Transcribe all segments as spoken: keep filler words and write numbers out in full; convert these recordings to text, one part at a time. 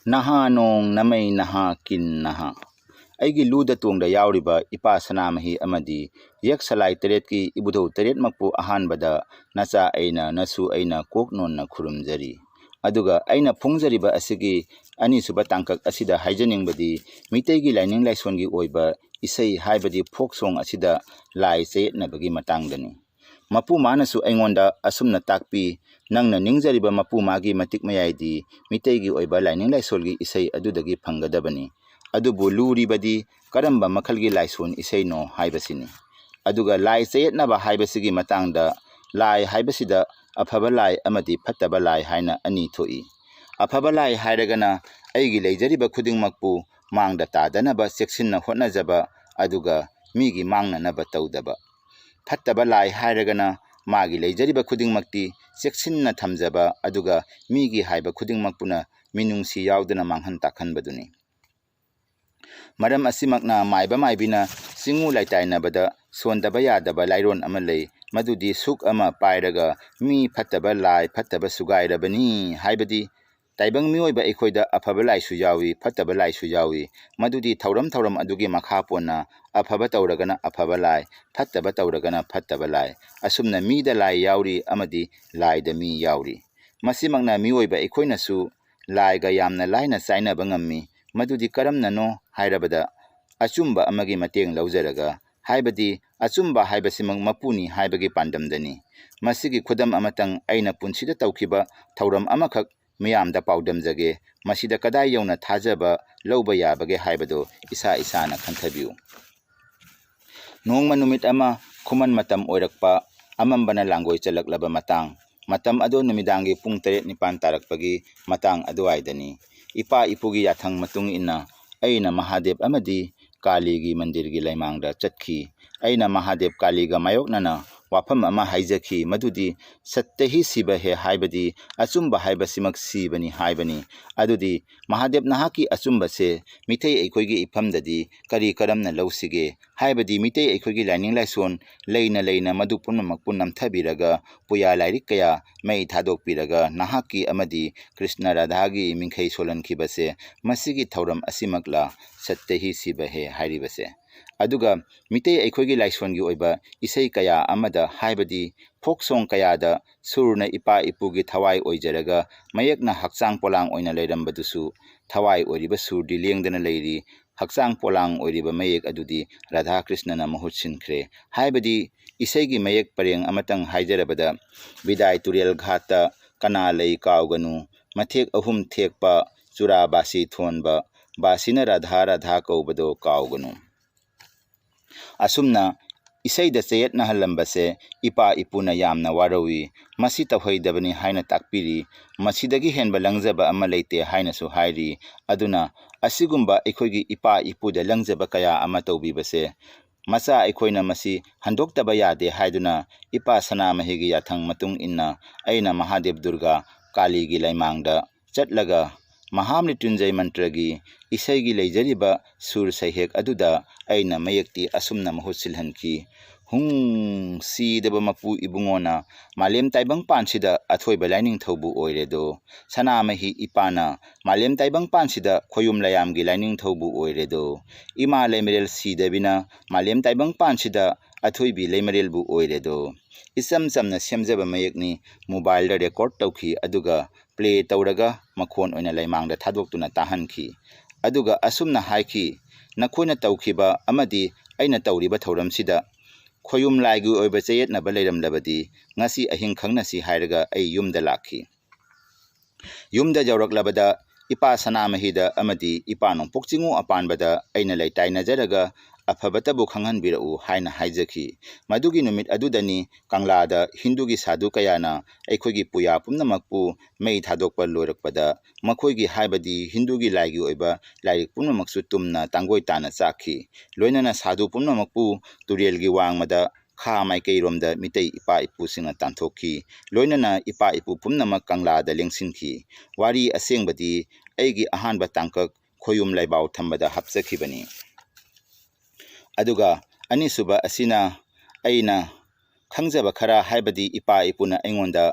ꯅꯍꯥ ꯅꯣꯡ ꯅꯃꯩ ꯅꯍꯥ ꯀꯤꯟ ꯅꯍꯥ꯫ ꯑꯩꯒꯤ ꯂꯨꯗ ꯇꯣꯡꯗ ꯌꯥꯎꯔꯤꯕ ꯏꯄꯥ ꯁꯅꯥꯃꯍꯤ ꯑꯃꯗꯤ ꯌꯦꯛ ꯁꯂꯥꯏ ꯇꯔꯦꯠꯀꯤ ꯏꯕꯨꯙꯧ ꯇꯔꯦꯠꯃꯛꯄꯨ ꯑꯍꯥꯟꯕꯗ ꯅꯆꯥ ꯑꯩꯅ, ꯅꯁꯨ ꯑꯩꯅ ꯀꯣꯛ ꯅꯣꯟꯅ ꯈꯨꯔꯨꯝꯖꯔꯤ꯫ ꯑꯗꯨꯒ ꯑꯩꯅ ꯐꯣꯡꯖꯔꯤꯕ ꯑꯁꯤꯒꯤ ꯑꯅꯤꯁꯨꯕ ꯇꯥꯡꯀꯛ ꯑꯁꯤꯗ ꯍꯥꯏꯖꯅꯤꯡꯕꯗꯤ, ꯃꯤꯇꯩꯒꯤ ꯂꯥꯏꯅꯤꯡ ꯂꯥꯏꯁꯣꯟꯒꯤ ꯑꯣꯏꯕ ꯏꯁꯩ ꯍꯥꯏꯕꯗꯤ ꯐꯣꯛ ꯁꯣꯡ ꯑꯁꯤꯗ ꯂꯥꯏ ꯆꯌꯦꯠꯅꯕꯒꯤ ꯃꯇꯥꯡꯗꯅꯤ꯫ ꯃꯄꯨ ꯃꯥꯅꯁꯨ ꯑꯩꯉꯣꯟꯗ ꯑꯁꯨꯝꯅ ꯇꯥꯛꯄꯤ, "ꯅꯪꯅ ꯅꯤꯡꯖꯔꯤꯕ ꯃꯄꯨ ꯃꯥꯒꯤ ꯃꯇꯤꯛ ꯃꯌꯥꯏꯗꯤ ꯃꯤꯇꯩꯒꯤ ꯑꯣꯏꯕ ꯂꯥꯏꯅꯤꯡ ꯂꯥꯏꯁꯣꯜꯒꯤ ꯏꯁꯩ ꯑꯗꯨꯗꯒꯤ ꯐꯪꯒꯗꯕꯅꯤ꯫ ꯑꯗꯨꯕꯨ ꯂꯨꯔꯤꯕꯗꯤ ꯀꯔꯝꯕ ꯃꯈꯜꯒꯤ ꯂꯥꯏꯁꯣꯟ ꯏꯁꯩꯅꯣ ꯍꯥꯏꯕꯁꯤꯅꯤ"꯫ ꯑꯗꯨꯒ ꯂꯥꯏ ꯆꯌꯦꯠꯅꯕ ꯍꯥꯏꯕꯁꯤꯒꯤ ꯃꯇꯥꯡꯗ, ꯂꯥꯏ ꯍꯥꯏꯕꯁꯤꯗ ꯑꯐꯕ ꯂꯥꯏ ꯑꯃꯗꯤ ꯐꯠꯇꯕ ꯂꯥꯏ ꯍꯥꯏꯅ ꯑꯅꯤ ꯊꯣꯛꯏ꯫ ꯑꯐꯕ ꯂꯥꯏ ꯍꯥꯏꯔꯒꯅ ꯑꯩꯒꯤ ꯂꯩꯖꯔꯤꯕ ꯈꯨꯗꯤꯡꯃꯛꯄꯨ ꯃꯥꯡꯗ ꯇꯥꯗꯅꯕ ꯆꯦꯛꯁꯤꯟꯅ ꯍꯣꯠꯅꯖꯕ, ꯑꯗꯨꯒ ꯃꯤꯒꯤ ꯃꯥꯡꯅꯅꯕ ꯇꯧꯗꯕ꯫ ꯐꯠꯇꯕ ꯂꯥꯏ ꯍꯥꯏꯔꯒꯅ ꯃꯥꯒꯤ ꯂꯩꯖꯔꯤꯕ ꯈꯨꯗꯤꯡꯃꯛꯇꯤ ꯆꯦꯛꯁꯤꯟꯅ ꯊꯝꯖꯕ, ꯑꯗꯨꯒ ꯃꯤꯒꯤ ꯍꯥꯏꯕ ꯈꯨꯗꯤꯡꯃꯛꯄꯨꯅ ꯃꯤꯅꯨꯡꯁꯤ ꯌꯥꯎꯗꯅ ꯃꯥꯡꯍꯟ ꯇꯥꯛꯍꯟꯕꯗꯨꯅꯤ꯫ ꯃꯔꯝ ꯑꯁꯤꯃꯛꯅ ꯃꯥꯏꯕ ꯃꯥꯏꯕꯤꯅ ꯆꯤꯡꯉꯨ ꯂꯩꯇꯥꯏꯅꯕꯗ ꯁꯣꯟꯗꯕ ꯌꯥꯗꯕ ꯂꯥꯏꯔꯣꯟ ꯑꯃ ꯂꯩ, ꯃꯗꯨꯗꯤ ꯁꯨꯛ ꯑꯃ ꯄꯥꯏꯔꯒ "ꯃꯤ ꯐꯠꯇꯕ ꯂꯥꯏ ꯐꯠꯇꯕ ꯁꯨꯒꯥꯏꯔꯕꯅꯤ" ꯍꯥꯏꯕꯗꯤ ꯇꯥꯏꯕꯪ ꯃꯤꯑꯣꯏꯕ ꯑꯩꯈꯣꯏꯗ ꯑꯐꯕ ꯂꯥꯏꯁꯨ ꯌꯥꯎꯏ, ꯐꯠꯇꯕ ꯂꯥꯏꯁꯨ ꯌꯥꯎꯏ꯫ ꯃꯗꯨꯗꯤ ꯊꯧꯔꯝ ꯊꯧꯔꯝ ꯑꯗꯨꯒꯤ ꯃꯈꯥ ꯄꯣꯟꯅ ꯑꯐꯕ ꯇꯧꯔꯒꯅ ꯑꯐꯕ ꯂꯥꯏ, ꯐꯠꯇꯕ ꯇꯧꯔꯒꯅ ꯐꯠꯇꯕ ꯂꯥꯏ꯫ ꯑꯁꯨꯝꯅ ꯃꯤꯗ ꯂꯥꯏ ꯌꯥꯎꯔꯤ ꯑꯃꯗꯤ ꯂꯥꯏꯗ ꯃꯤ ꯌꯥꯎꯔꯤ꯫ ꯃꯁꯤꯃꯛꯅ ꯃꯤꯑꯣꯏꯕ ꯑꯩꯈꯣꯏꯅꯁꯨ ꯂꯥꯏꯒ ꯌꯥꯝꯅ ꯂꯥꯏꯅ ꯆꯥꯏꯅꯕ ꯉꯝꯃꯤ꯫ ꯃꯗꯨꯗꯤ ꯀꯔꯝꯅꯅꯣ ꯍꯥꯏꯔꯕꯗ, ꯑꯆꯨꯝꯕ ꯑꯃꯒꯤ ꯃꯇꯦꯡ ꯂꯧꯖꯔꯒ, ꯍꯥꯏꯕꯗꯤ ꯑꯆꯨꯝꯕ ꯍꯥꯏꯕꯁꯤꯃꯛ ꯃꯄꯨꯅꯤ ꯍꯥꯏꯕꯒꯤ ꯄꯥꯟꯗꯝꯗꯅꯤ꯫ ꯃꯁꯤꯒꯤ ꯈꯨꯗꯝ ꯑꯃꯇꯪ ꯑꯩꯅ ꯄꯨꯟꯁꯤꯗ ꯇꯧꯈꯤꯕ ꯊꯧꯔꯝ ꯑꯃꯈꯛ ꯃꯤꯌꯥꯝꯗ ꯄꯥꯎꯗꯝꯖꯒꯦ꯫ ꯃꯁꯤꯗ ꯀꯗꯥꯏ ꯌꯧꯅ ꯊꯥꯖꯕ ꯂꯧꯕ ꯌꯥꯕꯒꯦ ꯍꯥꯏꯕꯗꯨ ꯏꯁꯥ ꯏꯁꯥꯅ ꯈꯟꯊꯕꯤꯌꯨ꯫ ꯅꯣꯡꯃ ꯅꯨꯃꯤꯠ ꯑꯃ ꯈꯨꯃꯟ ꯃꯇꯝ ꯑꯣꯏꯔꯛꯄ, ꯑꯃꯝꯕꯅ ꯂꯥꯡꯒꯣꯏ ꯆꯜꯂꯛꯂꯕ ꯃꯇꯥꯡ, ꯃꯇꯝ ꯑꯗꯨ ꯅꯨꯃꯤꯗꯥꯡꯒꯤ ꯄꯨꯡ ꯇꯔꯦꯠ ꯅꯤꯄꯥꯟ ꯇꯥꯔꯛꯄꯒꯤ ꯃꯇꯥꯡ ꯑꯗꯨꯋꯥꯏꯗꯅꯤ꯫ ꯏꯄꯥ ꯏꯄꯨꯒꯤ ꯌꯥꯊꯪ ꯃꯇꯨꯡ ꯏꯟꯅ ꯑꯩꯅ ꯃꯍꯥꯗꯦꯕ ꯑꯃꯗꯤ ꯀꯥꯂꯤꯒꯤ ꯃꯟꯗꯤꯔꯒꯤ ꯂꯩꯃꯥꯡꯗ ꯆꯠꯈꯤ꯫ ꯑꯩꯅ ꯃꯍꯥꯗꯦꯕ ꯀꯥꯂꯤꯒ ꯃꯥꯌꯣꯛꯅꯅ ꯋꯥꯐꯝ ꯑꯃ ꯍꯥꯏꯖꯈꯤ, ꯃꯗꯨꯗꯤ "ꯁꯠꯇꯍꯤ ꯁꯤꯕ ꯍꯦ" ꯍꯥꯏꯕꯗꯤ ꯑꯆꯨꯝꯕ ꯍꯥꯏꯕꯁꯤꯃꯛ ꯁꯤꯕꯅꯤ ꯍꯥꯏꯕꯅꯤ꯫ ꯑꯗꯨꯗꯤ ꯃꯍꯥꯗꯦꯕ, ꯅꯍꯥꯛꯀꯤ ꯑꯆꯨꯝꯕꯁꯦ ꯃꯤꯇꯩ ꯑꯩꯈꯣꯏꯒꯤ ꯏꯐꯝꯗꯗꯤ ꯀꯔꯤ ꯀꯔꯝꯅ ꯂꯧꯁꯤꯒꯦ? ꯍꯥꯏꯕꯗꯤ ꯃꯤꯇꯩ ꯑꯩꯈꯣꯏꯒꯤ ꯂꯥꯏꯅꯤꯡ ꯂꯥꯏꯁꯣꯟ ꯂꯩꯅ ꯂꯩꯅ ꯃꯗꯨ ꯄꯨꯝꯅꯃꯛꯄꯨ ꯅꯝꯊꯕꯤꯔꯒ, ꯄꯨꯌꯥ ꯂꯥꯏꯔꯤꯛ ꯀꯌꯥ ꯃꯩ ꯊꯥꯗꯣꯛꯄꯤꯔꯒ, ꯅꯍꯥꯛꯀꯤ ꯑꯃꯗꯤ ꯀ꯭ꯔꯤꯁꯅ ꯔꯥꯙꯥꯒꯤ ꯃꯤꯡꯈꯩ ꯁꯣꯜꯍꯟꯈꯤꯕꯁꯦ, ꯃꯁꯤꯒꯤ ꯊꯧꯔꯝ ꯑꯁꯤꯃꯛꯂꯥ "ꯁꯠꯇꯍꯤ ꯁꯤꯕ ꯍꯦ" ꯍꯥꯏꯔꯤꯕꯁꯦ? ꯑꯗꯨꯒ ꯃꯤꯇꯩ ꯑꯩꯈꯣꯏꯒꯤ ꯂꯥꯏꯁꯣꯟꯒꯤ ꯑꯣꯏꯕ ꯏꯁꯩ ꯀꯌꯥ ꯑꯃꯗ, ꯍꯥꯏꯕꯗꯤ ꯐꯣꯛ ꯁꯣꯡ ꯀꯌꯥꯗ ꯁꯨꯔꯅ ꯏꯄꯥ ꯏꯄꯨꯒꯤ ꯊꯋꯥꯏ ꯑꯣꯏꯖꯔꯒ ꯃꯌꯦꯛꯅ ꯍꯛꯆꯥꯡ ꯄꯣꯂꯥꯡ ꯑꯣꯏꯅ ꯂꯩꯔꯝꯕꯗꯨꯁꯨ, ꯊꯋꯥꯏ ꯑꯣꯏꯔꯤꯕ ꯁꯨꯔꯗꯤ ꯂꯦꯡꯗꯅ ꯂꯩꯔꯤ, ꯍꯛꯆꯥꯡ ꯄꯣꯂꯥꯡ ꯑꯣꯏꯔꯤꯕ ꯃꯌꯦꯛ ꯑꯗꯨꯗꯤ ꯔꯥꯙꯥ ꯀ꯭ꯔꯤꯁꯅꯅ ꯃꯍꯨꯠ ꯁꯤꯟꯈ꯭ꯔꯦ꯫ ꯍꯥꯏꯕꯗꯤ ꯏꯁꯩꯒꯤ ꯃꯌꯦꯛ ꯄꯔꯦꯡ ꯑꯃꯇꯪ ꯍꯥꯏꯖꯔꯕꯗ, "ꯕꯤꯗꯥꯏ ꯇꯨꯔꯦꯜ ꯘꯥꯠꯇ ꯀꯅꯥ ꯂꯩ ꯀꯥꯎꯒꯅꯨ, ꯃꯊꯦꯛ ꯑꯍꯨꯝ ꯊꯦꯛꯄ ꯆꯨꯔꯥ ꯕꯥꯁꯤ ꯊꯣꯟꯕ, ꯕꯥꯁꯤꯅ ꯔꯥꯙꯥ ꯔꯥꯙꯥ ꯀꯧꯕꯗꯣ ꯀꯥꯎꯒꯅꯨ"꯫ ꯑꯁꯨꯝꯅ ꯏꯁꯩꯗ ꯆꯌꯦꯠꯅꯍꯜꯂꯝꯕꯁꯦ ꯏꯄꯥ ꯏꯄꯨꯅ ꯌꯥꯝꯅ ꯋꯥꯔꯧꯏ꯫ ꯃꯁꯤ ꯇꯧꯍꯩꯗꯕꯅꯤ ꯍꯥꯏꯅ ꯇꯥꯛꯄꯤꯔꯤ꯫ ꯃꯁꯤꯗꯒꯤ ꯍꯦꯟꯕ ꯂꯪꯖꯕ ꯑꯃ ꯂꯩꯇꯦ ꯍꯥꯏꯅꯁꯨ ꯍꯥꯏꯔꯤ꯫ ꯑꯗꯨꯅ ꯑꯁꯤꯒꯨꯝꯕ ꯑꯩꯈꯣꯏꯒꯤ ꯏꯄꯥ ꯏꯄꯨꯗ ꯂꯪꯖꯕ ꯀꯌꯥ ꯑꯃ ꯇꯧꯕꯤꯕꯁꯦ ꯃꯆꯥ ꯑꯩꯈꯣꯏꯅ ꯃꯁꯤ ꯍꯟꯗꯣꯛꯇꯕ ꯌꯥꯗꯦ ꯍꯥꯏꯗꯨꯅ ꯏꯄꯥ ꯁꯅꯥꯃꯍꯤꯒꯤ ꯌꯥꯊꯪ ꯃꯇꯨꯡ ꯏꯟꯅ ꯑꯩꯅ ꯃꯍꯥꯗꯦꯕ ꯗꯨꯔꯒꯥ ꯀꯥꯂꯤꯒꯤ ꯂꯩꯃꯥꯡꯗ ꯆꯠꯂꯒ ꯃꯍꯥꯃ꯭ꯔꯤꯇ꯭ꯌꯨꯟꯖꯌ ꯃꯟꯇ꯭ꯔꯒꯤ ꯏꯁꯩꯒꯤ ꯂꯩꯖꯔꯤꯕ ꯁꯨꯔ ꯁꯩꯍꯦꯛ ꯑꯗꯨꯗ ꯑꯩꯅ ꯃꯌꯦꯛꯇꯤ ꯑꯁꯨꯝꯅ ꯃꯍꯨꯠ ꯁꯤꯜꯍꯟꯈꯤ: "ꯍꯨꯡ, ꯁꯤꯗꯕ ꯃꯄꯨ ꯏꯕꯨꯡꯉꯣꯅ ꯃꯥꯂꯦꯝ ꯇꯥꯏꯕꯪꯄꯥꯟꯁꯤꯗ ꯑꯊꯣꯏꯕ ꯂꯥꯏꯅꯤꯡꯊꯧꯕꯨ ꯑꯣꯏꯔꯦꯗꯣ꯫ ꯁꯅꯥꯃꯍꯤ ꯏꯄꯥꯅ ꯃꯥꯂꯦꯝ ꯇꯥꯏꯕꯪꯄꯥꯟꯁꯤꯗ ꯈꯣꯌꯨꯝ ꯂꯥꯌꯥꯝꯒꯤ ꯂꯥꯏꯅꯤꯡꯊꯧꯕꯨ ꯑꯣꯏꯔꯦꯗꯣ꯫ ꯏꯃꯥ ꯂꯩꯃꯔꯦꯜ ꯁꯤꯗꯕꯤꯅ ꯃꯥꯂꯦꯝ ꯇꯥꯏꯕꯪꯄꯥꯟꯁꯤꯗ ꯑꯊꯣꯏꯕꯤ ꯂꯩꯃꯔꯦꯜꯕꯨ ꯑꯣꯏꯔꯦꯗꯣ"꯫ ꯏꯆꯝ ꯆꯝꯅ ꯁꯦꯝꯖꯕ ꯃꯌꯦꯛꯅꯤ, ꯃꯣꯕꯥꯏꯜꯗ ꯔꯦꯀꯣꯔꯗ ꯇꯧꯈꯤ, ꯑꯗꯨꯒ ꯄ꯭ꯂꯦ ꯇꯧꯔꯒ ꯃꯈꯣꯟ ꯑꯣꯏꯅ ꯂꯩꯃꯥꯡꯗ ꯊꯥꯗꯣꯛꯇꯨꯅ ꯇꯥꯍꯟꯈꯤ꯫ ꯑꯗꯨꯒ ꯑꯁꯨꯝꯅ ꯍꯥꯏꯈꯤ, "ꯅꯈꯣꯏꯅ ꯇꯧꯈꯤꯕ ꯑꯃꯗꯤ ꯑꯩꯅ ꯇꯧꯔꯤꯕ ꯊꯧꯔꯝꯁꯤꯗ ꯈꯣꯌꯨꯝ ꯂꯥꯏꯒꯤ ꯑꯣꯏꯕ ꯆꯌꯦꯠꯅꯕ ꯂꯩꯔꯝꯂꯕꯗꯤ ꯉꯁꯤ ꯑꯍꯤꯡ ꯈꯪꯅꯁꯤ" ꯍꯥꯏꯔꯒ ꯑꯩ ꯌꯨꯝꯗ ꯂꯥꯛꯈꯤ꯫ ꯌꯨꯝꯗ ꯌꯧꯔꯛꯂꯕꯗ ꯏꯄꯥ ꯁꯅꯥꯃꯍꯤꯗ ꯑꯃꯗꯤ ꯏꯄꯥ ꯅꯣꯡꯄꯣꯛ ꯆꯤꯡꯉꯨ ꯑꯄꯥꯟꯕꯗ ꯑꯩꯅ ꯂꯩꯇꯥꯏꯅꯖꯔꯒ ꯑꯐꯕꯇꯕꯨ ꯈꯪꯍꯟꯕꯤꯔꯛꯎ ꯍꯥꯏꯅ ꯍꯥꯏꯖꯈꯤ꯫ ꯃꯗꯨꯒꯤ ꯅꯨꯃꯤꯠ ꯑꯗꯨꯗꯅꯤ ꯀꯪꯂꯥꯗ ꯍꯤꯟꯗꯨꯒꯤ ꯁꯥꯙꯨ ꯀꯌꯥꯅ ꯑꯩꯈꯣꯏꯒꯤ ꯄꯨꯌꯥ ꯄꯨꯝꯅꯃꯛꯄꯨ ꯃꯩ ꯊꯥꯗꯣꯛꯄ ꯂꯣꯏꯔꯛꯄꯗ ꯃꯈꯣꯏꯒꯤ, ꯍꯥꯏꯕꯗꯤ ꯍꯤꯟꯗꯨꯒꯤ ꯂꯥꯏꯒꯤ ꯑꯣꯏꯕ ꯂꯥꯏꯔꯤꯛ ꯄꯨꯝꯅꯃꯛꯁꯨ ꯇꯨꯝꯅ ꯇꯥꯡꯒꯣꯏ ꯇꯥꯅ ꯆꯥꯛꯈꯤ꯫ ꯂꯣꯏꯅꯅ ꯁꯥꯙꯨ ꯄꯨꯝꯅꯃꯛꯄꯨ ꯇꯨꯔꯦꯜꯒꯤ ꯋꯥꯡꯃꯗ ꯈꯥ ꯃꯥꯏꯀꯩꯔꯣꯝꯗ ꯃꯤꯇꯩ ꯏꯄꯥ ꯏꯄꯨꯁꯤꯡꯅ ꯇꯥꯟꯊꯣꯛꯈꯤ꯫ ꯂꯣꯏꯅꯅ ꯏꯄꯥ ꯏꯄꯨ ꯄꯨꯝꯅꯃꯛ ꯀꯪꯂꯥꯗ ꯂꯦꯡꯁꯤꯟꯈꯤ꯫ ꯋꯥꯔꯤ ꯑꯁꯦꯡꯕꯗꯤ ꯑꯩꯒꯤ ꯑꯍꯥꯟꯕ ꯇꯥꯡꯀꯛ ꯈꯣꯌꯨꯝ ꯂꯩꯕꯥꯎ ꯊꯝꯕꯗ ꯍꯥꯞꯆꯈꯤꯕꯅꯤ꯫ ꯑꯗꯨꯒ ꯑꯅꯤꯁꯨꯕ ꯑꯁꯤꯅ ꯑꯩꯅ ꯈꯪꯖꯕ ꯈꯔ, ꯍꯥꯏꯕꯗꯤ ꯏꯄꯥ ꯏꯄꯨꯅ ꯑꯩꯉꯣꯟꯗ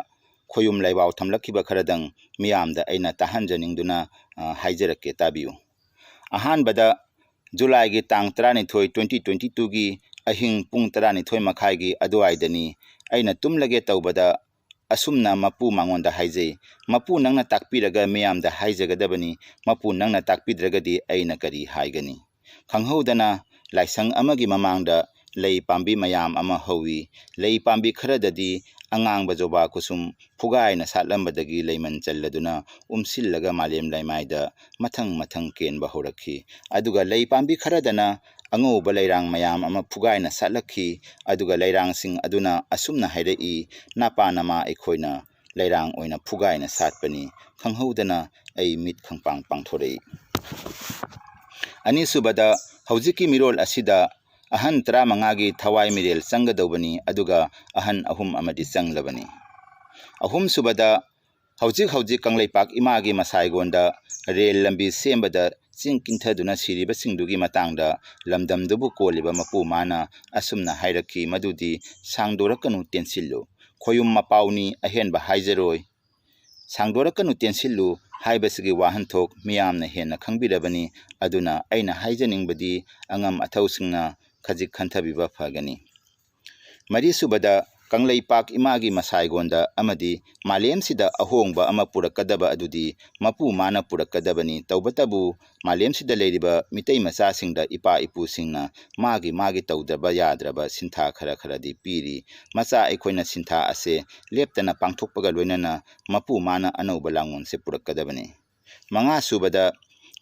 ꯈꯣꯌꯨꯝ ꯂꯩꯕꯥꯎ ꯊꯝꯂꯛꯈꯤꯕ ꯈꯔꯗꯪ ꯃꯤꯌꯥꯝꯗ ꯑꯩꯅ ꯇꯥꯍꯟꯖꯅꯤꯡꯗꯨꯅ, ꯑ, ꯍꯥꯏꯖꯔꯛꯀꯦ, ꯇꯥꯕꯤꯌꯨ꯫ ꯑꯍꯥꯟꯕꯗ, ꯖꯨꯂꯥꯏꯒꯤ ꯇꯥꯡ ꯇꯔꯥꯅꯤꯊꯣꯏ, twenty twenty-twoꯒꯤ ꯑꯍꯤꯡ ꯄꯨꯡ ꯇꯔꯥꯅꯤꯊꯣꯏ ꯃꯈꯥꯏꯒꯤ ꯑꯗꯨꯋꯥꯏꯗꯅꯤ꯫ ꯑꯩꯅ ꯇꯨꯝꯂꯒꯦ ꯇꯧꯕꯗ ꯑꯁꯨꯝꯅ ꯃꯄꯨ ꯃꯉꯣꯟꯗ ꯍꯥꯏꯖꯩ, "ꯃꯄꯨ, ꯅꯪꯅ ꯇꯥꯛꯄꯤꯔꯒ ꯃꯤꯌꯥꯝꯗ ꯍꯥꯏꯖꯒꯗꯕꯅꯤ, ꯃꯄꯨ, ꯅꯪꯅ ꯇꯥꯛꯄꯤꯗ꯭ꯔꯒꯗꯤ ꯑꯩꯅ ꯀꯔꯤ ꯍꯥꯏꯒꯅꯤ?" ꯈꯪꯍꯧꯗꯅ ꯂꯥꯏꯁꯪ ꯑꯃꯒꯤ ꯃꯃꯥꯡꯗ ꯂꯩ ꯄꯥꯝꯕꯤ ꯃꯌꯥꯝ ꯑꯃ ꯍꯧꯏ꯫ ꯂꯩ ꯄꯥꯝꯕꯤ ꯈꯔꯗꯗꯤ ꯑꯉꯥꯡꯕ ꯖꯣꯕꯥ ꯀꯨꯁꯨꯝ ꯐꯨꯒꯥꯏꯅ ꯁꯥꯠꯂꯝꯕꯗꯒꯤ ꯂꯩꯃꯟ ꯆꯜꯂꯗꯨꯅ ꯎꯝꯁꯤꯜꯂꯒ ꯃꯥꯂꯦꯝ ꯂꯩꯃꯥꯏꯗ ꯃꯊꯪ ꯃꯊꯪ ꯀꯦꯟꯕ ꯍꯧꯔꯛꯈꯤ꯫ ꯑꯗꯨꯒ ꯂꯩ ꯄꯥꯝꯕꯤ ꯈꯔꯗꯅ ꯑꯉꯧꯕ ꯂꯩꯔꯥꯡ ꯃꯌꯥꯝ ꯑꯃ ꯐꯨꯒꯥꯏꯅ ꯁꯥꯠꯂꯛꯈꯤ꯫ ꯑꯗꯨꯒ ꯂꯩꯔꯥꯡꯁꯤꯡ ꯑꯗꯨꯅ ꯑꯁꯨꯝꯅ ꯍꯥꯏꯔꯛꯏ, "ꯅꯄꯥ ꯅꯃꯥ ꯑꯩꯈꯣꯏꯅ ꯂꯩꯔꯥꯡ ꯑꯣꯏꯅ ꯐꯨꯒꯥꯏꯅ ꯁꯥꯠꯄꯅꯤ, ꯈꯪꯍꯧꯗꯅ ꯑꯩ ꯃꯤꯠ ꯈꯪꯄꯥꯡ ꯄꯥꯡꯊꯣꯔꯛꯏ"꯫ ꯑꯅꯤꯁꯨꯕꯗ, ꯍꯧꯖꯤꯛꯀꯤ ꯃꯤꯔꯣꯜ ꯑꯁꯤꯗ ꯑꯍꯟ ꯇꯔꯥꯃꯉꯥꯒꯤ ꯊꯋꯥꯏ ꯃꯤꯔꯦꯜ ꯆꯪꯒꯗꯧꯕꯅꯤ, ꯑꯗꯨꯒ ꯑꯍꯟ ꯑꯍꯨꯝ ꯑꯃꯗꯤ ꯆꯪꯂꯕꯅꯤ꯫ ꯑꯍꯨꯝꯁꯨꯕꯗ, ꯍꯧꯖꯤꯛ ꯍꯧꯖꯤꯛ ꯀꯪꯂꯩꯄꯥꯛ ꯏꯃꯥꯒꯤ ꯃꯁꯥꯏꯒꯣꯟꯗ ꯔꯦꯜ ꯂꯝꯕꯤ ꯁꯦꯝꯕꯗ ꯆꯤꯡ ꯀꯤꯟꯊꯗꯨꯅ ꯁꯤꯔꯤꯕꯁꯤꯡꯗꯨꯒꯤ ꯃꯇꯥꯡꯗ ꯂꯝꯗꯝꯗꯨꯕꯨ ꯀꯣꯜꯂꯤꯕ ꯃꯄꯨ ꯃꯥꯅ ꯑꯁꯨꯝꯅ ꯍꯥꯏꯔꯛꯈꯤ, ꯃꯗꯨꯗꯤ, "ꯁꯥꯡꯗꯣꯔꯛꯀꯅꯨ, ꯇꯦꯟꯁꯤꯜꯂꯨ꯫ ꯈꯣꯌꯨꯝ ꯃꯄꯥꯎꯅꯤ, ꯑꯍꯦꯟꯕ ꯍꯥꯏꯖꯔꯣꯏ꯫ ꯁꯥꯡꯗꯣꯔꯛꯀꯅꯨ, ꯇꯦꯟꯁꯤꯜꯂꯨ" ꯍꯥꯏꯕꯁꯤꯒꯤ ꯋꯥꯍꯟꯊꯣꯛ ꯃꯤꯌꯥꯝꯅ ꯍꯦꯟꯅ ꯈꯪꯕꯤꯔꯕꯅꯤ꯫ ꯑꯗꯨꯅ ꯑꯩꯅ ꯍꯥꯏꯖꯅꯤꯡꯕꯗꯤ, ꯑꯉꯝ ꯑꯊꯧꯁꯤꯡꯅ ꯈꯖꯤꯛ ꯈꯟꯊꯕꯤꯕ ꯐꯒꯅꯤ꯫ ꯃꯔꯤꯁꯨꯕꯗ, ꯀꯪꯂꯩꯄꯥꯛ ꯏꯃꯥꯒꯤ ꯃꯁꯥꯏꯒꯣꯟꯗ ꯑꯃꯗꯤ ꯃꯥꯂꯦꯝꯁꯤꯗ ꯑꯍꯣꯡꯕ ꯑꯃ ꯄꯨꯔꯛꯀꯗꯕ ꯑꯗꯨꯗꯤ ꯃꯄꯨ ꯃꯥꯅ ꯄꯨꯔꯛꯀꯗꯕꯅꯤ꯫ ꯇꯧꯕꯇꯕꯨ ꯃꯥꯂꯦꯝꯁꯤꯗ ꯂꯩꯔꯤꯕ ꯃꯤꯇꯩ ꯃꯆꯥꯁꯤꯡꯗ ꯏꯄꯥ ꯏꯄꯨꯁꯤꯡꯅ ꯃꯥꯒꯤ ꯃꯥꯒꯤ ꯇꯧꯗꯕ ꯌꯥꯗ꯭ꯔꯕ ꯁꯤꯟꯊꯥ ꯈꯔ ꯈꯔꯗꯤ ꯄꯤꯔꯤ꯫ ꯃꯆꯥ ꯑꯩꯈꯣꯏꯅ ꯁꯤꯟꯊꯥ ꯑꯁꯦ ꯂꯦꯞꯇꯅ ꯄꯥꯡꯊꯣꯛꯄꯒ ꯂꯣꯏꯅꯅ ꯃꯄꯨ ꯃꯥꯅ ꯑꯅꯧꯕ ꯂꯥꯡꯑꯣꯟꯁꯦ ꯄꯨꯔꯛꯀꯗꯕꯅꯤ꯫ ꯃꯉꯥꯁꯨꯕꯗ,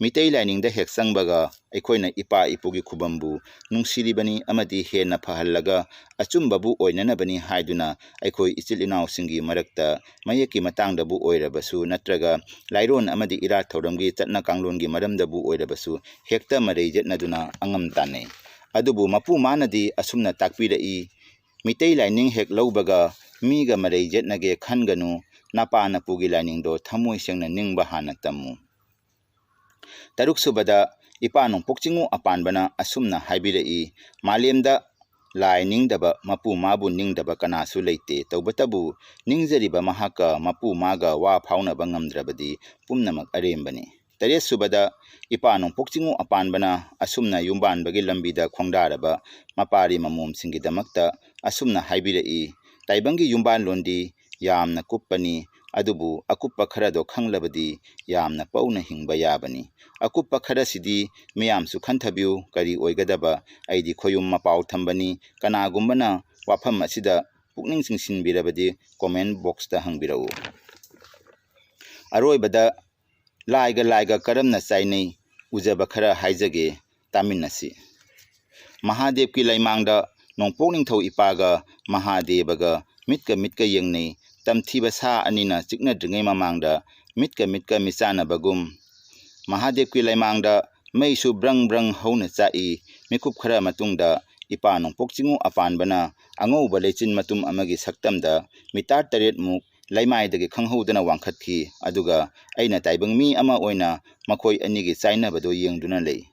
ꯃꯤꯇꯩ ꯂꯥꯏꯅꯤꯡꯗ ꯍꯦꯛ ꯆꯪꯕꯒ ꯑꯩꯈꯣꯏꯅ ꯏꯄꯥ ꯏꯄꯨꯒꯤ ꯈꯨꯕꯝꯕꯨ ꯅꯨꯡꯁꯤꯔꯤꯕꯅꯤ ꯑꯃꯗꯤ ꯍꯦꯟꯅ ꯐꯍꯜꯂꯒ ꯑꯆꯨꯝꯕꯕꯨ ꯑꯣꯏꯅꯅꯕꯅꯤ ꯍꯥꯏꯗꯨꯅ ꯑꯩꯈꯣꯏ ꯏꯆꯤꯜ ꯏꯅꯥꯎꯁꯤꯡꯒꯤ ꯃꯔꯛꯇ ꯃꯌꯦꯛꯀꯤ ꯃꯇꯥꯡꯗꯕꯨ ꯑꯣꯏꯔꯕꯁꯨ ꯅꯠꯇ꯭ꯔꯒ ꯂꯥꯏꯔꯣꯟ ꯑꯃꯗꯤ ꯏꯔꯥꯠ ꯊꯧꯔꯝꯒꯤ ꯆꯠꯅ ꯀꯥꯡꯂꯣꯟꯒꯤ ꯃꯔꯝꯗꯕꯨ ꯑꯣꯏꯔꯕꯁꯨ ꯍꯦꯛꯇ ꯃꯔꯩ ꯌꯦꯠꯅꯗꯨꯅ ꯑꯉꯝ ꯇꯥꯟꯅꯩ꯫ ꯑꯗꯨꯕꯨ ꯃꯄꯨ ꯃꯥꯅꯗꯤ ꯑꯁꯨꯝꯅ ꯇꯥꯛꯄꯤꯔꯛꯏ, ꯃꯤꯇꯩ ꯂꯥꯏꯅꯤꯡ ꯍꯦꯛ ꯂꯧꯕꯒ ꯃꯤꯒ ꯃꯔꯩ ꯌꯦꯠꯅꯒꯦ ꯈꯟꯒꯅꯨ, ꯅꯄꯥ ꯅꯄꯨꯒꯤ ꯂꯥꯏꯅꯤꯡꯗꯣ ꯊꯃꯣꯏ ꯁꯦꯡꯅ ꯅꯤꯡꯕ ꯍꯥꯟꯅ ꯇꯝꯃꯨ꯫ ꯇꯔꯨꯛꯁꯨꯕꯗ, ꯏꯄꯥ ꯅꯣꯡꯄꯣꯛ ꯆꯤꯡꯉꯨ ꯑꯄꯥꯟꯕꯅ ꯑꯁꯨꯝꯅ ꯍꯥꯏꯕꯤꯔꯛꯏ, ꯃꯥꯂꯦꯝꯗ ꯂꯥꯏ ꯅꯤꯡꯗꯕ, ꯃꯄꯨ ꯃꯥꯕꯨ ꯅꯤꯡꯗꯕ ꯀꯅꯥꯁꯨ ꯂꯩꯇꯦ꯫ ꯇꯧꯕꯇꯕꯨ ꯅꯤꯡꯖꯔꯤꯕ ꯃꯍꯥꯛꯀ ꯃꯄꯨ ꯃꯥꯒ ꯋꯥ ꯐꯥꯎꯅꯕ ꯉꯝꯗ꯭ꯔꯕꯗꯤ ꯄꯨꯝꯅꯃꯛ ꯑꯔꯦꯝꯕꯅꯤ꯫ ꯇꯔꯦꯠꯁꯨꯕꯗ, ꯏꯄꯥ ꯅꯣꯡꯄꯣꯛ ꯆꯤꯡꯉꯨ ꯑꯄꯥꯟꯕꯅ ꯑꯁꯨꯝꯅ ꯌꯨꯝꯕꯥꯟꯕꯒꯤ ꯂꯝꯕꯤꯗ ꯈꯣꯡꯗꯥꯔꯕ ꯃꯄꯥꯔꯤ ꯃꯃꯣꯝꯁꯤꯡꯒꯤꯗꯃꯛꯇ ꯑꯁꯨꯝꯅ ꯍꯥꯏꯕꯤꯔꯛꯏ, ꯇꯥꯏꯕꯪꯒꯤ ꯌꯨꯝꯕꯥꯟꯂꯣꯟꯗꯤ ꯌꯥꯝꯅ ꯀꯨꯞꯄꯅꯤ, ꯑꯗꯨꯕꯨ ꯑꯀꯨꯞꯄ ꯈꯔꯗꯣ ꯈꯪꯂꯕꯗꯤ ꯌꯥꯝꯅ ꯄꯧꯅ ꯍꯤꯡꯕ ꯌꯥꯕꯅꯤ꯫ ꯑꯀꯨꯞꯄ ꯈꯔꯁꯤꯗꯤ ꯃꯤꯌꯥꯝꯁꯨ ꯈꯟꯊꯕꯤꯌꯨ, ꯀꯔꯤ ꯑꯣꯏꯒꯗꯕ? ꯑꯩꯗꯤ ꯈꯣꯌꯨꯝ ꯃꯄꯥꯎ ꯊꯝꯕꯅꯤ꯫ ꯀꯅꯥꯒꯨꯝꯕꯅ ꯋꯥꯐꯝ ꯑꯁꯤꯗ ꯄꯨꯛꯅꯤꯡ ꯆꯤꯡꯁꯤꯟꯕꯤꯔꯕꯗꯤ comment boxꯇ ꯍꯪꯕꯤꯔꯛꯎ꯫ ꯑꯔꯣꯏꯕꯗ, ꯂꯥꯏꯒ ꯂꯥꯏꯒ ꯀꯔꯝꯅ ꯆꯥꯏꯅꯩ? ꯎꯖꯕ ꯈꯔ ꯍꯥꯏꯖꯒꯦ, ꯇꯥꯃꯤꯟꯅꯁꯤ꯫ ꯃꯍꯥꯗꯦꯕꯀꯤ ꯂꯩꯃꯥꯡꯗ ꯅꯣꯡꯄꯣꯛ ꯅꯤꯡꯊꯧ ꯏꯄꯥꯒ ꯃꯍꯥꯗꯦꯕꯒ ꯃꯤꯠꯀ ꯃꯤꯠꯀ ꯌꯦꯡꯅꯩ꯫ ꯇꯝꯊꯤꯕ ꯁꯥ ꯑꯅꯤꯅ ꯆꯤꯛꯅꯗ꯭ꯔꯤꯉꯩ ꯃꯃꯥꯡꯗ ꯃꯤꯠꯀ ꯃꯤꯠꯀ ꯃꯤꯆꯥꯟꯅꯕꯒꯨꯝ, ꯃꯍꯥꯗꯦꯕꯀꯤ ꯂꯩꯃꯥꯡꯗ ꯃꯩꯁꯨ ꯕ꯭ꯔꯪ ꯕ꯭ꯔꯪ ꯍꯧꯅ ꯆꯥꯛꯏ꯫ ꯃꯤꯀꯨꯞ ꯈꯔ ꯃꯇꯨꯡꯗ ꯏꯄꯥ ꯅꯣꯡꯄꯣꯛ ꯆꯤꯡꯉꯨ ꯑꯄꯥꯟꯕꯅ ꯑꯉꯧꯕ ꯂꯩꯆꯤꯟ ꯃꯇꯨꯝ ꯑꯃꯒꯤ ꯁꯛꯇꯝꯗ meter ꯇꯔꯦꯠꯃꯨꯛ ꯂꯩꯃꯥꯏꯗꯒꯤ ꯈꯪꯍꯧꯗꯅ ꯋꯥꯡꯈꯠꯈꯤ꯫ ꯑꯗꯨꯒ ꯑꯩꯅ ꯇꯥꯏꯕꯪ ꯃꯤ ꯑꯃ ꯑꯣꯏꯅ ꯃꯈꯣꯏ ꯑꯅꯤꯒꯤ ꯆꯥꯏꯅꯕꯗꯨ ꯌꯦꯡꯗꯨꯅ ꯂꯩ꯫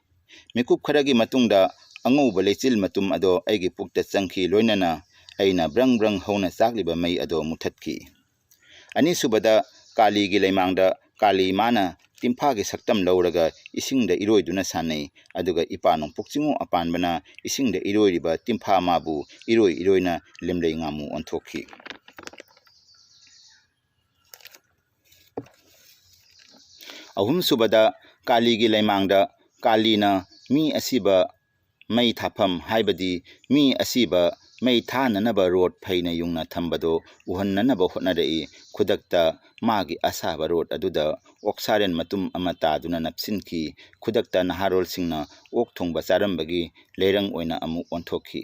ꯃꯤꯀꯨꯞ ꯈꯔꯒꯤ ꯃꯇꯨꯡꯗ ꯑꯉꯧꯕ ꯂꯩꯆꯤꯜ ꯃꯇꯨꯝ ꯑꯗꯣ ꯑꯩꯒꯤ ꯄꯨꯛꯇ ꯆꯪꯈꯤ, ꯂꯣꯏꯅꯅ ꯑꯩꯅ ꯕ꯭ꯔꯪ ꯕ꯭ꯔꯪ ꯍꯧꯅ ꯆꯥꯛꯂꯤꯕ ꯃꯩ ꯑꯗꯣ ꯃꯨꯊꯠꯈꯤ꯫ ꯑꯅꯤꯁꯨꯕꯗ, ꯀꯥꯂꯤꯒꯤ ꯂꯩꯃꯥꯡꯗ ꯀꯥꯂꯤ ꯃꯥꯅ ꯇꯤꯝꯐꯥꯒꯤ ꯁꯛꯇꯝ ꯂꯧꯔꯒ ꯏꯁꯤꯡꯗ ꯏꯔꯣꯏꯗꯨꯅ ꯁꯥꯟꯅꯩ꯫ ꯑꯗꯨꯒ ꯏꯄꯥ ꯅꯣꯡꯄꯣꯛ ꯆꯤꯡꯉꯨ ꯑꯄꯥꯟꯕꯅ ꯏꯁꯤꯡꯗ ꯏꯔꯣꯏꯔꯤꯕ ꯇꯤꯝꯐꯥ ꯃꯥꯕꯨ ꯏꯔꯣꯏ ꯏꯔꯣꯏꯅ ꯂꯦꯝꯂꯩ ꯉꯥꯃꯨ ꯑꯣꯟꯊꯣꯛꯈꯤ꯫ ꯑꯍꯨꯝꯁꯨꯕꯗ, ꯀꯥꯂꯤꯒꯤ ꯂꯩꯃꯥꯡꯗ ꯀꯥꯂꯤꯅ ꯃꯤ ꯑꯁꯤꯕ ꯃꯩ ꯊꯥꯐꯝ, ꯍꯥꯏꯕꯗꯤ ꯃꯤ ꯑꯁꯤꯕ ꯃꯩ ꯊꯥꯅꯅꯕ ꯔꯣꯠ ꯐꯩꯅ ꯌꯨꯡꯅ ꯊꯝꯕꯗꯨ ꯎꯍꯟꯅꯅꯕ ꯍꯣꯠꯅꯔꯛꯏ꯫ ꯈꯨꯗꯛꯇ ꯃꯥꯒꯤ ꯑꯁꯥꯕ ꯔꯣꯠ ꯑꯗꯨꯗ ꯑꯣꯛ ꯁꯥꯔꯦꯟ ꯃꯇꯨꯝ ꯑꯃ ꯇꯥꯗꯨꯅ ꯅꯞꯁꯤꯟꯈꯤ꯫ ꯈꯨꯗꯛꯇ ꯅꯍꯥꯔꯣꯜꯁꯤꯡꯅ ꯑꯣꯛ ꯊꯣꯡꯕ ꯆꯥꯔꯝꯕꯒꯤ ꯂꯩꯔꯪ ꯑꯣꯏꯅ ꯑꯃꯨꯛ ꯑꯣꯟꯊꯣꯛꯈꯤ꯫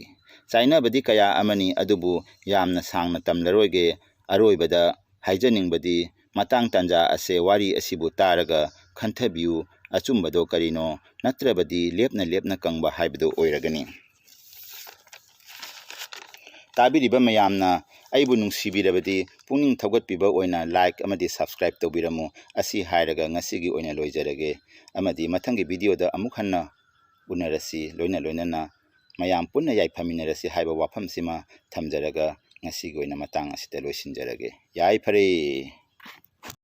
ꯆꯥꯏꯅꯕꯗꯤ ꯀꯌꯥ ꯑꯃꯅꯤ, ꯑꯗꯨꯕꯨ ꯌꯥꯝꯅ ꯁꯥꯡꯅ ꯇꯝꯂꯔꯣꯏꯒꯦ꯫ ꯑꯔꯣꯏꯕꯗ ꯍꯥꯏꯖꯅꯤꯡꯕꯗꯤ, ꯃꯇꯥꯡ ꯇꯥꯟꯖꯥ ꯑꯁꯦ ꯋꯥꯔꯤ ꯑꯁꯤꯕꯨ ꯇꯥꯔꯒ ꯈꯟꯊꯕꯤꯌꯨ, ꯑꯆꯨꯝꯕꯗꯣ ꯀꯔꯤꯅꯣ, ꯅꯠꯇ꯭ꯔꯕꯗꯤ ꯂꯦꯞꯅ ꯂꯦꯞꯅ ꯀꯪꯕ ꯍꯥꯏꯕꯗꯨ ꯑꯣꯏꯔꯒꯅꯤ꯫ ꯇꯥꯕꯤꯔꯤꯕ ꯃꯌꯥꯝꯅ ꯑꯩꯕꯨ ꯅꯨꯡꯁꯤꯕꯤꯔꯕꯗꯤ ꯄꯨꯛꯅꯤꯡ ꯊꯧꯒꯠꯄꯤꯕ ꯑꯣꯏꯅ like ꯑꯃꯗꯤ subscribe ꯇꯧꯕꯤꯔꯝꯃꯨ꯫ ꯑꯁꯤ ꯍꯥꯏꯔꯒ ꯉꯁꯤꯒꯤ ꯑꯣꯏꯅ ꯂꯣꯏꯖꯔꯒꯦ, ꯑꯃꯗꯤ ꯃꯊꯪꯒꯤ videoꯗ ꯑꯃꯨꯛ ꯍꯟꯅ ꯎꯅꯔꯁꯤ, ꯂꯣꯏꯅ ꯂꯣꯏꯅꯅ ꯃꯌꯥꯝ ꯄꯨꯟꯅ ꯌꯥꯏꯐꯃꯤꯟꯅꯔꯁꯤ ꯍꯥꯏꯕ ꯋꯥꯐꯝꯁꯤꯃ ꯊꯝꯖꯔꯒ ꯉꯁꯤꯒꯤ ꯑꯣꯏꯅ ꯃꯇꯥꯡ ꯑꯁꯤꯗ ꯂꯣꯏꯁꯤꯟꯖꯔꯒꯦ꯫ ꯌꯥꯏꯐꯔꯦ꯫